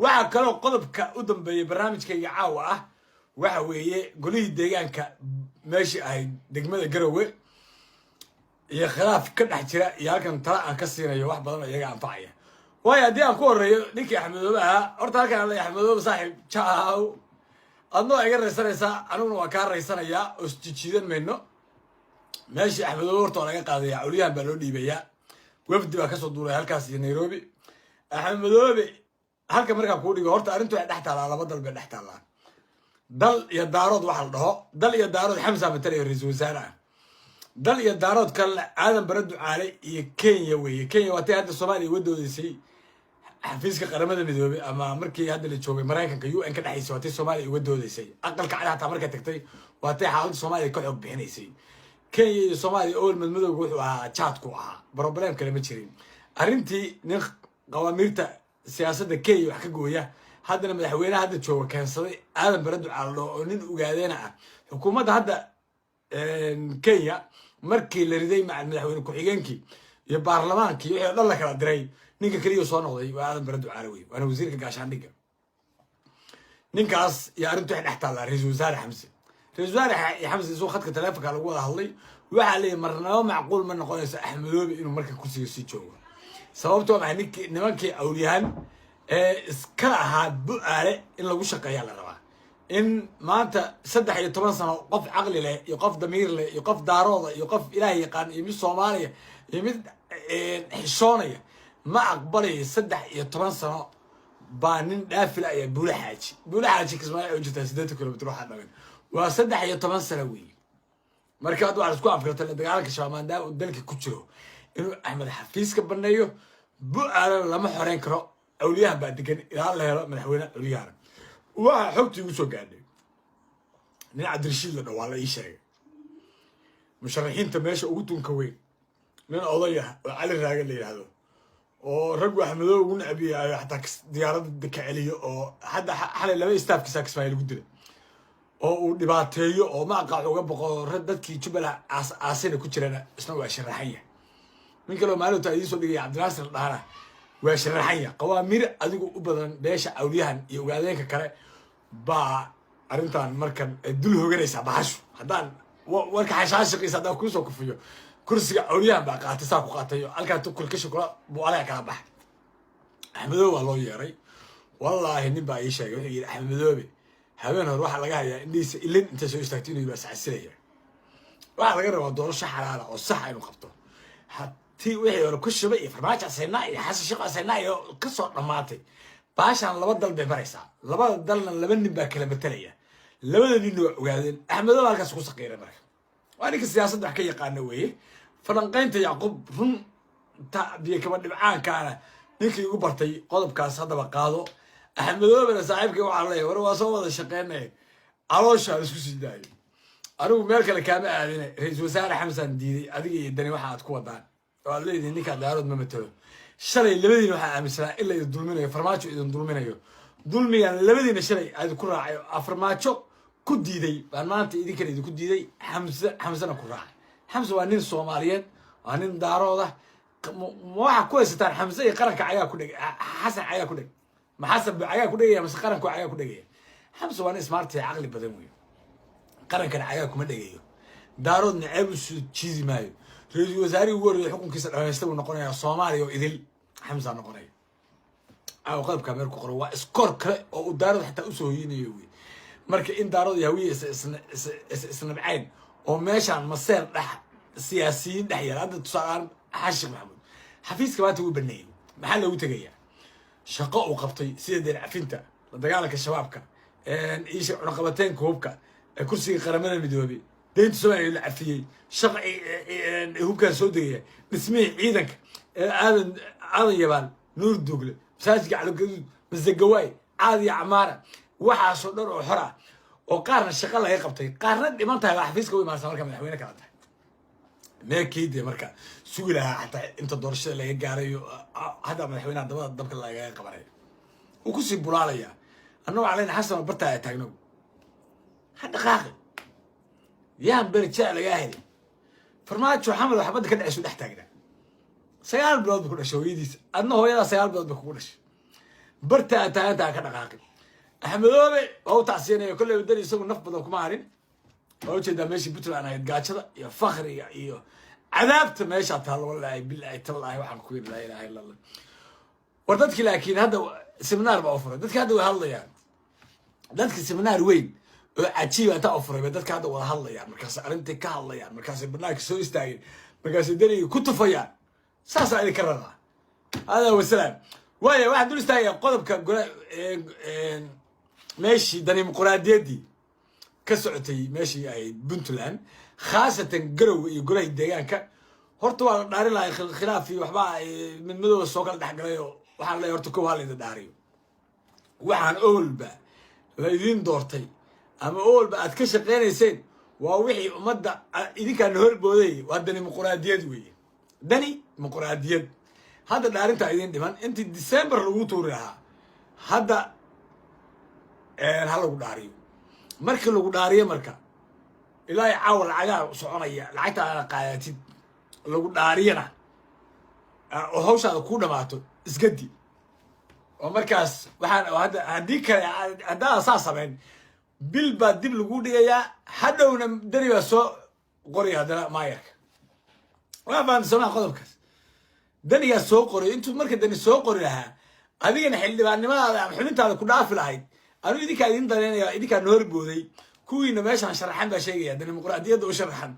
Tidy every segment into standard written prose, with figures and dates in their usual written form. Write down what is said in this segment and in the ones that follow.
Waxaa kaloo qodobka u dambeeyay barnaamijkayga caawa ah waxa weeye golihii deegaanka meeshii ahayd degmada Garowe iyo khilaaf ka dhex jira iyo halkan tala aan ka siinayo wax badan oo iyaga anfacaya. Waayo, haddii aan ku horeeyo ninkii Axmedoobe ahaa, horta halkan aan leeyahay: Axmedoobe, saaxiib, jaaw. Adna waa iga raysanaysaa, aniguna waa kaa raysanayaa, oo isjijiidan mayno. Meeshii Axmedoobe horta waa laga qaadaya, cawliyahan baa loo dhiibayaa. Wafdi baa kasoo duulay halkaas iyo Nairobi. Axmedoobe halka markaan kuu dhigo, horta arrintu waxay dhex taallaa, laba dal bay dhex taallaa, dal iyo Daarood. Waxa la dhaho dal iyo Daarood, Xamsa matalaya, ra-iisul wasaare ah. Dal iyo Daarood kalena Aadan Bare Ducaale iyo Kenya weeye. Kenya waa tay hadda Soomaaliya uga doodeysay xafiiska Qaramada Midoobey, ama markii hadda la joogay Maraykanka UN ka dhexaysay, waa tay Soomaaliya uga doodeysay. Aqalka Cad hataa markay tagtay, waa tay xaaladda Soomaaliya ka xoog bixinaysay. Kenya iyo Soomaaliya owel madmadowga wuxuu ahaa jaadku ahaa, problem kale ma jirin. Arrintii nin qawaamiirta siyaasadda Kenya wax ka gooya, haddana madaxweynaha hadda jooga keensaday, Aadan Bare Ducaale, oo nin Ogaadeena ah, xukuumadda hadda Kenya markii la riday madaxweyne ku-xigeenkii iyo baarlamaankii, wixii o dhan la kala diray, ninka keliya soo noqday waa Aadan Bare Ducaale wey, waana wasiirka gaashaandhigga. Ninkaas iyo arrintu waxay dhex taallaa ra-iisul wasaare Xamse. Ra-isul wasaare Xamse isagoo khadka taleefonka lagu wada hadlay, waxaa leeyahy marnabo macquul ma noqonayso Axmedoobe inuu marka kursiga sii joogo. Sababto maxay? Ninkii nimankii awliyahan ee iska ahaa Bu-aale in lagu shaqeeyaa la rabaa. In maanta 13 sano qof caqli leh iyo qof damiir leh iyo qof Daarooda iyo qof Ilaah yaqaan iyo mid Soomaaliya iyo mid xishoonaya ma aqbalayo. 13 sano baa nin dhaafila ayaa Buula Xaaji. Buula Xaaji Kismaayo u jirtaa 80 kilomitr, waxaa dhagan waa 13 sano weeye. Marka hadda waxaa isku afkartay la dagaalanka Shabaab, maadaama uu dalka ku jiro, inuu Axmed xafiiska baneeyo. Bu-aalana lama xoreyn karo, awliyahan baa degan, ilaa la helo madaxweyne awliyahana. Waxaa xogtii igu soo gaadhay nin Cabdirashiid la dhawaa la ii sheegay, musharaxiinta meesha ugu tunka weyn, nin oday ah oo Cali Raaga la yidhaahdo, oo raggu Axmedoobe ugu necbiyayo, xataa diyaaradda ka celiyo, oo hadda xalay laba staffkiisa Kismaayo lagu dilay, oo uu dhibaateeyo, oo ma aqaac uga boqo dadkii Jubbaland aas aasina ku jirana, isna waa sharaxan yahay. Nin kaleo maalinta idiin soo dhigaya, Cabdinaasir dhahana, waa sharaxan yahay. Qawaamir adigu u badan beesha awliyahan iyo Ogaadeenka kale baa arrintan markan dul hoganaysaa bahashu. Haddaan warka xashaashiqiisa haddaan kuusoo kufiyo, kursiga awliyahan baa qaatay, saa ku qaatay halkaa kulkasha kula buu anaga kala baxay. Axmedoobe waa loo yeeray. Wallaahi, nin baa ii sheegay, wuxuu yidhi Axmedoobe habeen hore waxaa laga hayaa indhihiisa ilin intay soo istaagto inuu yidhi waa. Waxaa laga rabaa doorasho xalaala oo saxa inuu qabto. Hatii wixii hore ku shubay iyo Farmaajo asaynaa iyo Xasan Sheekh asaynaa iyo kasoo dhammaatay, baashaan laba dal bay maraysaa. Labada dalna laba nin baa kala matelaya, labada ninna waa Ogaadeen. Axmedoobe halkaas ku saqiiray. Marka waa ninka siyaasadda wax ka yaqaana weeye, falanqaynta Yacquub runta biyo kaba dhibcaankaana ninkii igu bartay qodobkaas haddaba qaado. Axmedoobena saaxiibkay waxaa leeyahay: war waa soo wada shaqeynaya, caloosha aan isku sii daayo. Anigu meel kale kaama aadine, ra-iisul wasaare Xamsan diiday adiga iyo Dani waxa aad ku wadaan oo aad leedihin ninkaa Daarood ma matalo. Shalay labadiina waxaa aaminsanaa in la idin dulminayo, Farmaajo idin dulminayo. Dulmigan labadiina shalay aad ku raacay, Farmaajo ku diiday, baan maanta idinkana idinku diiday. Xamse, Xamsena ku raacay. Xamse waa nin Soomaaliyeed, waa nin Daarooda. Ma waxaa ku haysataan Xamse iyo qaranka cagaa ku dheg? Xasan cagaa ku dheg? Ma Xasan bu cagaa ku dhegaya mase qaranku cagaa ku dhegaya? Xamse waa nin smart, caqli badan wey. Qarankana cagaa kuma dhegayo, Daaroodna ceeb u soo jiidi maayo. Ra-iisul wasaarihii ugu horreeyay xukunkiisa dhamaysta buu noqonayaa Soomaaliya oo idil, Xamsa noqonaya. Caawa qodobka meel ku qoro, waa iskoor kale oo uu Daarood xataa usoo hoyinayo wey. Marka in Daarood iyo Hawiye is isnabcayn oo meeshaan maseer dhex siyaasiyiin dhex yaala. Hadda tusaaleaan, Xasan Sheekh Maxamuud xafiiska maanta wuu baneeyey. Maxaa loogu tegayaa? Shaqo uu qabtay, sida deyn cafinta, la dagaalanka Shabaabka, isha cunaqabateenka hubka, kursiga Qaramada Midoobey, deynta Soomaaliya la cafiyey, shaqa hubkaan soo degaya, dhismihii ciidanka Aadan Yabaal, Nuur Duugle, masaajidka Calogaduud, Masagawaay, Caadi iyo Camaara, waxaasoo dhan oo xor ah, oo qaarna shaqo laga qabtay, qaarna dhiman tahay, baa xafiiska u imaansa. Marka madaxweyne kala tahay meekiide marka sugi lahaa xataa inta doorashada laga gaarayo. Hadda madaxweynaha dabada dabka lagaga qabanayo, wuu kusii bulaalayaa. Annagoo caleyna Xasan oo bartaa taagno, ha dhaqaaqi, yaan berjaa lagaa helay. Farmaajo Xamed oo xabadda ka dhacaysu dhex taagnaa. 9 bilood ba ku dhashay hooyadiisa, adna hooyadaa 9 bilood ba kugu dhashay. Barta aad taagantaha ka dhaqaaqin. Axmedoobe waa u tacsiyanaya. Kolleyba Deni isagu naf badan kuma harin. Waa ujeedaa meeshii Puntland ahayd, gaajada iyo fakriga iyo cadaabta meeshaa taalo. Wallaahi, bilaahi, tallaahi, waxaan ku yidhi laa ilaha illa Allah. War dadki laakiin hadda seminaar baa u furay. Dadki hadda way hadlayaan. Dadki seminaar weyn oo cajiiba intaa u furay bay dadka hadda wada hadlayaan. Markaasay arrintii ka hadlayaan, markaasay banaanka soo istaageen, markaasay deniga ku tufayaan. Saasaa idinka rabaa. Hada wasalaam. Waaya, waxaan dul istaagayaa qodobka gola meeshii dimuquraadiyaddii ka socotay, meeshii ahayd Puntland, khaasatan Garowe iyo golahii deegaanka. Horta waa la dhaarin lahay, khilaaf iyo waxbaa midmadooda soo kala dhexgalay. Oo waxaan leeyahay, horta kow ha la idin dhaariyo. Waxaan oolba la idiin doortay ama oolba aad ka shaqaynayseen waa wixii ummadda idinkaana horbooday, waa dimuquraadiyad weeye, dani muquraadiyad. Hadda dhaarintaa idin dhiman. Intii December lagu tuuri lahaa, hadda ha lagu dhaariyo. Markii lagu dhaariyo, marka ilaa caawa lacagaa soconaya, lacagta aada qaadatid, lagu dhaariyana oo hawshaada ku dhamaato, isgadi. Oo markaas waxaan hadda haddii kale haddaada saa samayn, bil baa dib lagu dhigayaa. Hadhowna Deni baa soo qoraya haddana maayarka. Waa fahamta somaa qodobkaas? Danigaa soo qoray. Intuu marka Dani soo qori lahaa, adigana xildhibaannimadaada ama xubintaada ku dhaafi lahayd. Anuu idinkaa idin danaynaya, idinkaa noor booday. Kuwiina meeshaan sharaxan baa sheegaya dimuqraadiyadda u sharaxan.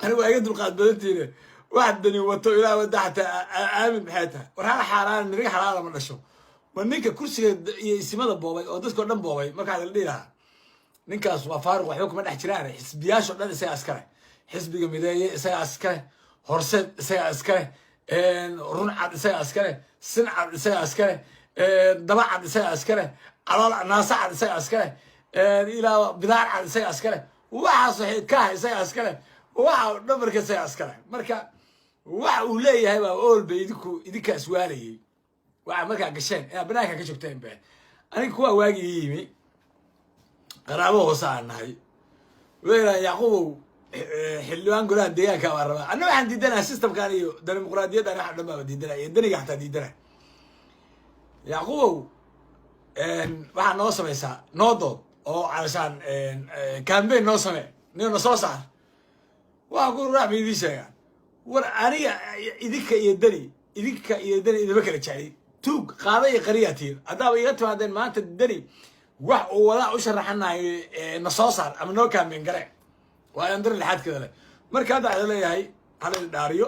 Anigu waa iga dulqaad badantiine. Wax Dani wato ilaa wada xataa aamin maxay tahay? War hal xaaraan nirig xalaala ma dhasho. War ninka kursiga iyo isimada boobay oo dadkao dhan boobay, markaa la dhihi lahaa ninkaas waa faaruq, waxba kuma dhex jiraan. Xisbiyaasho dhan isagaa iskale. Xisbiga Mideeye isagaa iskale, Horseed isagaa iskale, Runcad isagaa iskale, Sincad isagaa iskale, Dabacad isagaa iskale, Calool Naasacad isagaa iskale, ilaa Bidaar cad isagaa iskale, waxaas kaah isagaa iskale, waxa dhabarka isagaa iskale. Marka waxa uu leeyahay baa oolba idinku idinkaas waalayay. Waxaa markaa gasheen inaad banaanka ka joogteen be. Aniga kuwaa waagii ii yimi, qaraabo hoose aan nahay, wuxuu "Yacquubow, xildhibaan golaha deegaanka baa rabaa." Anna waxaan diidanaha systemkan iyo dimuqraadiyaddan, waxa dhan baaba diidanaya, iyo daniga xataa diidana. "Yacquubow, waxaa noo samaysaa, noo dood oo calashaan campaign noo samee, nin na soo saar." Waa ku raax ba idiin sheegaan. War aniga idinka iyo Deni, idinka iyo Deni idima kala jecli. Tuug qaada iyo qariyaa tihiin. Haddaaba iga timaadeen maanta Deni wax uu wadaa u sharaxanayo, na soo saar ama noo campaign gare, waa andar lixaadkeeda leh. Marka hadda waxaa leeyahay hala idin dhaariyo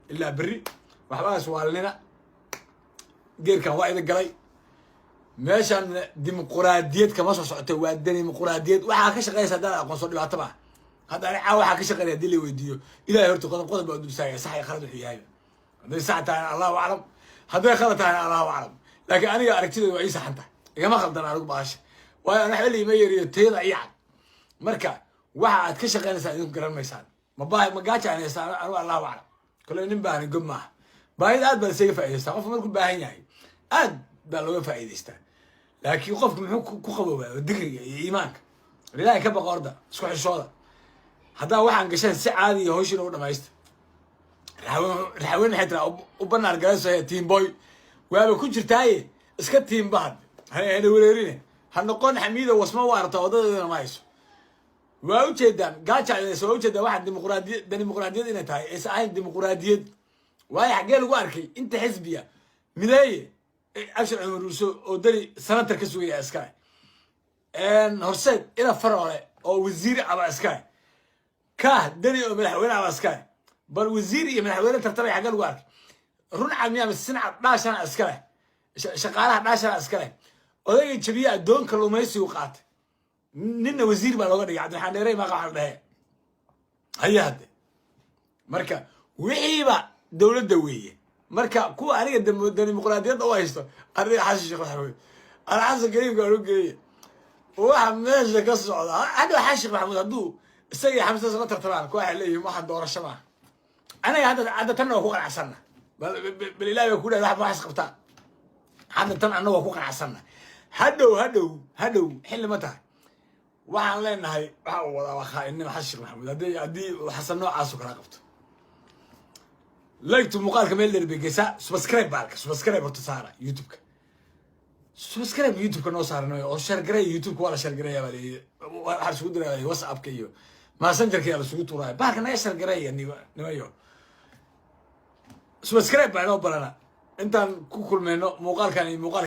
ilaa berri. Waxbaas waalnina, geerkan waa idin galay. Meeshan dimuquraadiyad kama soo socotay, waa dimuquraadiyad. Waxaa ka shaqeynaysa haddaan aqoonso, dhibaato maaha. Hadda ani caawa waxaa ka shaqeynaya hadii la weydiiyo, Ilahay horta qodob qodob baa dul istaagaya, sax iyo khalad wuxuu yahay. Hadday sax tahayna Allahu aclam, hadday khalad tahayna Allahu aclam. Laakiin aniga aragtidooda waa ii saxan tahay, igama khaldan anigu baasha, waayo ana waxba liima yeriyo, tayada ii cad. Marka waxa aad ka shaqeynaysaa idinku garan maysaan. Ma baahi ma gaaja aan haystaa anigu? Allahu aclam. Kole nin baahani gob maaha. Baahida aad baa isaga faa'idaystaa. Qofka markuu baahan yahay aad baa looga faa'idaystaa. Laakiin qofku muxuu ku qaboobaa? Digriga iyo iimaanka Ilaahay ka baqo, orda isku xishooda. Haddaa waxaan gasheen si caadi iyo hawshiina u dhamaysta. Raxaweyn maxay tiraa? U banaar galayso tiimboy waaba ku jirtaaye, iska tiimba had hana wareerine, ha noqon xamiida wasma waarta wadadeedana ma hayso. Waa ujeedaan gaaja, waa ujeedaan waxa dimuqraadiyad dimuqraadiyad inay tahay aysan ahayn dimuqraadiyad. Waayo, xaggee lagu arkay inta xisbiya Mideeye, Abshir Cumar Ruuso oo Deni senator ka sugaya iskale, Horseed ina Faroole oo wasiir aba iskale, Kaah Deni oo madaxweyne aba iskale? Bal wasiir iyo madaxweyne tartamay xaggee lagu arkay? Runcad miyaa mise Sincad? Dhaashana iskale, shaqaalaha dhaashana iskale. Odayga jabiye addoonka lumaysigu qaatay, ninna wasiir baa looga dhigay, Cabdiraxmaan Dheerey maaqa waxa la dhehe haya hadde. Marka wixiiba dowladda weeye. Marka kuwa aniga dimuqraadiyadda u haysto, aniga Xasan Sheekh Maxamuud, ana Xasan Kariimka aan u geeye waxa meesha ka socda hadda. Xasan Sheekh Maxamuud hadduu isaga iyo Xamsas la tartamaan, kuwa waxay leeyihiin waxaan doorasho maaha. Anaga hadda tanna waa ku qanacsanna. Bal Ilahi baa ku dhahay wax waxas qabtaa. Hadda tan anna waa ku qanacsanna. Hadhow hadhow hadhow xilli ma tahay. Waxaan leenahay waxa uu wadaa waa khaainnimo Xasan Sheekh Maxamuud. Haddii uu Xasan noocaas oo kala qabto, like-tu muuqaalka meel dheer bay geysaa. Subscribe baalka, subscribe horta saara YouTube-ka. Subscribe YouTube-ka noo saaranayo oo share gareeya. YouTube-ka waa la share gareeya baa layidhi. Waxaa isugu diraya WhatsAppka iyo Messengerka yaa lasugu tuuraya. Bahalka naga share gareeya, nimayo. Subscribe baa inoo barana. Intaan ku kulmayno muuqaalkan iyo muuqaal.